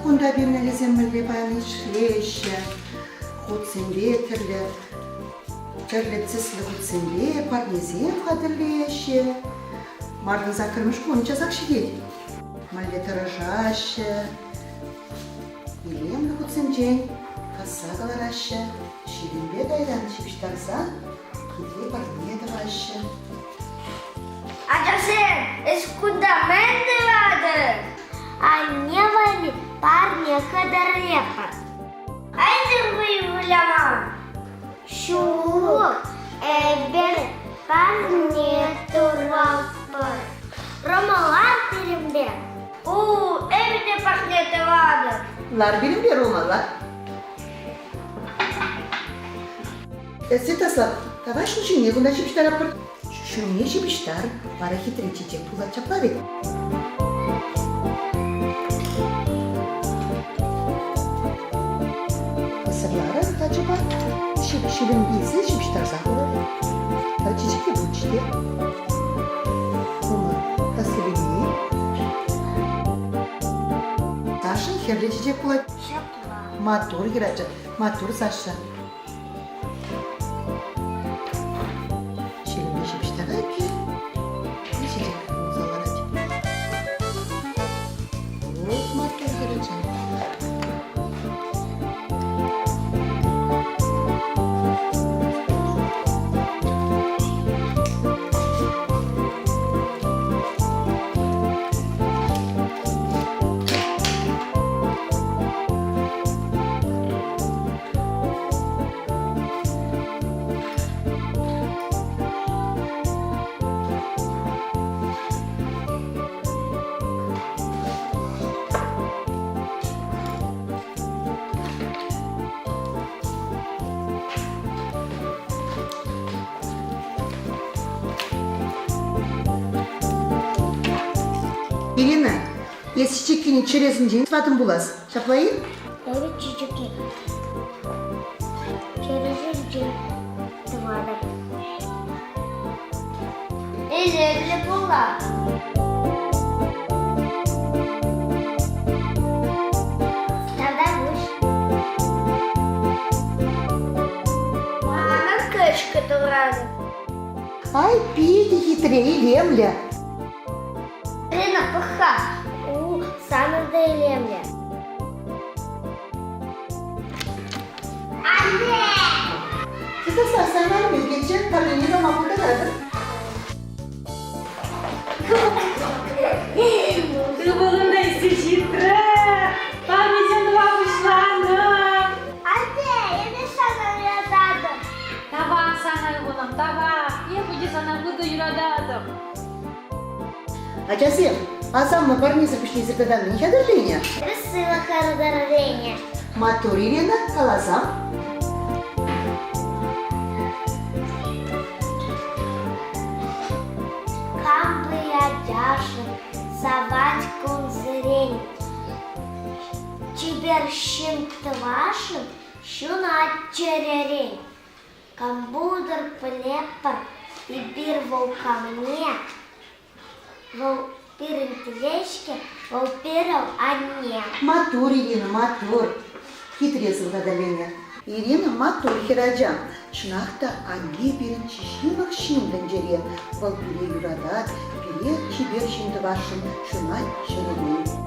Кунта пирӗн мӗнле паян ӗҫлеҫҫӗ. Хутсемпе тӗрлӗ тӗрлӗ тӗслӗ хутсемпе парнесем хатӗрлеҫҫӗ. Мартӑн саккӑрмӗш кун часах ҫитет. Мӗнле тӑрӑшаҫҫӗ. Илемлӗ хутсенчен касса кӑлараҫҫӗ, ҫилӗмпе кайран ҫыпӑҫтарса хитре парне тӑваҫҫӗ. Ачасем, эс кунта мӗн тӑватӑр? Анне валли парне хатӗрлетпӗр. Айтӑр вӑй выляма. Ҫук, эпир парне тӑватпӑр. Ромалар пирӗнпе. У, эпӗ те парне тӑватӑп. Лар пирӗнпе, Рома, лар. Святослав, давай ҫул ҫине кунта ҫыпӑҫтаратпӑр. Ҫумне ҫыпӑҫтар, вара хитре чечек пулать ҫапла вӗт. Сӑрларӑр тачӑпа, ҫилӗм илсе ҫыпӑҫтарса хурӑр. Тата чечек те пулчӗ те. Рома, красивее. Сашӑн хӗрлӗ чечек пулать. Ҫапла. Маттур хӗрача, маттур Саша. Ҫилӗмпе ҫыпӑҫтарать те чечек пулса ларать. Вот маттур хӗрача. Ирина, эс чечеккине чӗресӗнчен тӑватӑн пулас. Ҫапла-и? Эпӗ чечекки чӗресӗнчен тӑватӑп. Илемлӗ пулать. Тата пуҫ. Манӑн кӑчкӑ туратӑп. Ай, питӗ хитре, илемлӗ. Лена, пӑх-ха, у санӑн та илемлӗ. Анне! Святослав, сана мӗнкеччен парнене пама пултаратӑп. Ывӑлӑм та ӳссе ҫитрӗ. Парнесем тӑва пуҫланӑ. Анне, эпӗ сана юрататӑп. Тавах сана, ывӑлӑм, тавах. Эпӗ те сана хытӑ юрататӑп. Ачасем, асамлӑ парнесӗр пуҫне тата мӗн хатӗрленӗ? Сывӑ хатӗрленӗ. Маттур, Ирина, каласам. Кам пыячашӑн савать кунсерен. Чипер ҫын тӑвашӑн ҫунать чӗререн. Компьютер пӗлетпӗр, эпир вӑл камне, вӑл пирӗн телей-ҫке, вӑл пирӗн анне. Маттур, Ирина, маттур, хитре сывлаталенӗ. Ирина маттур хӗрача. Чӑнах та анне пирӗн чи ҫывӑх ҫын тӗнчере. Вӑл пире юратать, пире чипер ҫын тӑвасшӑн ҫунать чӗререн.